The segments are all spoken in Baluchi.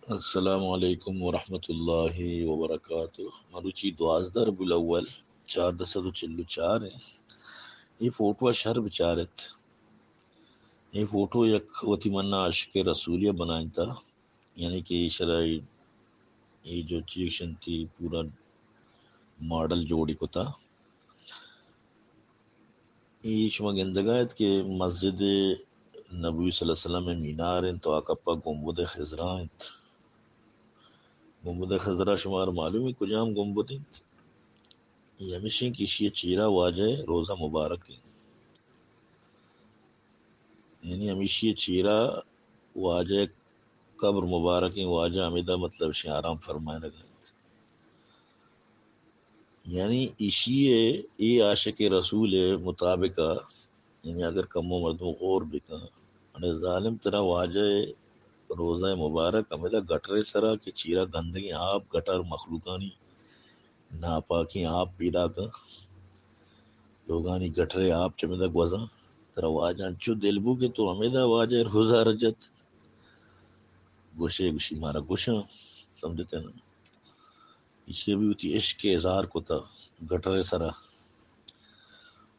السلام علیکم ورحمۃ اللہ وبرکاتہ۔ مروچی دوازدہ ربیع الاول، چاردہ سد و چل و چار ایں۔ اے فوٹو ءَ شر بچار ات۔ اے فوٹو یک وتی منا عاشق رسولی ءَ بنائینتا، یعنی کہ ایشرا اے، اے جو چیک شنتی پورا ماڈل جوڑی کتا۔ اے شما گندگا ات کہ مسجد نبوی صلی اللہ علیہ وسلم ءِ مینار انت، تو آ کپا گنبد خضرا انت۔ گنبد خضرا شمار معلوم انت کجام گنبد انت؟ اے ہمیش انت کہ ایشی چیرا واجہ ءِ روضہ مبارک انت۔ یعنی ہمیشی چیرا واجہ ءِ قبر مبارک انت، واجہ ہمیدا مطلب شی آرام فرمائنگ انت۔ یعنی ایشی ءِ، اے عاشق رسول ءِ مطابق ءَ، یعنی اگر کمو مردم غور بکن، اڑے ظالم ترا واجہ ءِ روضہ مبارک ہمیدا گٹر ءِ سرا کہ چیرا گندگیں آپ، گٹر، مخلوقانی ناپاکیں آپ پیداک انت، لوگانی گٹر ءِ آپ چمیدا گوزاں، ترا واجہ انچو دل بو کہ تو ہمیدا واجہ ءِ روضہ رجت گوشے، گوشی مارا گوشاں، سمجھتے نا؟ ایشی بھی وتی عشق ءِ اظہار کتا گٹر ءِ سرا۔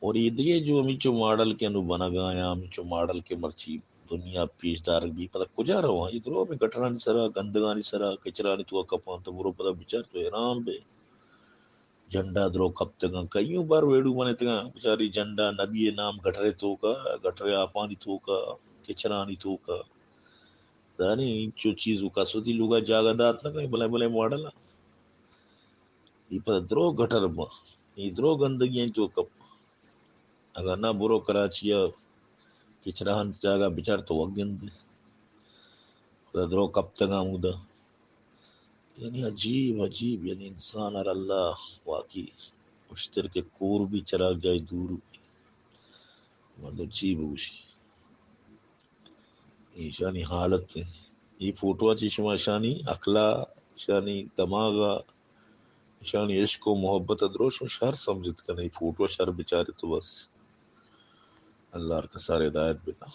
اور اے دگہ جو ہمینچو ماڈل کہ انو بنگا یا ہمینچو ماڈل کہ مرچی دنیا پیش دارگ بی، پدا کجا رواں؟ اے درو ہمیں گٹرانی سرا، گندگانی سرا، کچرانی تو کپاں، تو برو پدا بچار تو حیران بے۔ جھنڈا درو کپتگاں، کئیوں بار ویڈیو بنتگاں، بچاری جھنڈا نبی ءِ نام گٹر ءِ توکا، گٹر ءِ آپانی توکا، کچرانی توکا۔ دانی انچو چیز و کس وتی لوگا جاگہ دات نہ کئے، بلے بلے ماڈل۔ اے پدا درو گٹر با، اے درو گندگی انت تو کپ۔ اگاں نہ برو کراچی ءَ کچران جاگہ بچار تو وت گندے۔ پدا درو کپتگاں ہمودا۔ یعنی عجیب، عجیب، یعنی انسان ہر اللہ واقعی اشتر کہ کور بی چراگ جائی دور بی۔ مردم چی بگوشی؟ ایشانی حالت انت۔ اے فوٹو ءَ چی شما ایشانی عقل ءَ، ایشانی دماغ ءَ، ایشانی عشق و محبت ءَ درو شما شر سمجھت کن، اے فوٹو ءَ شر بچارے تو بس۔ اللہ ہر کسار ہدایت بکن۔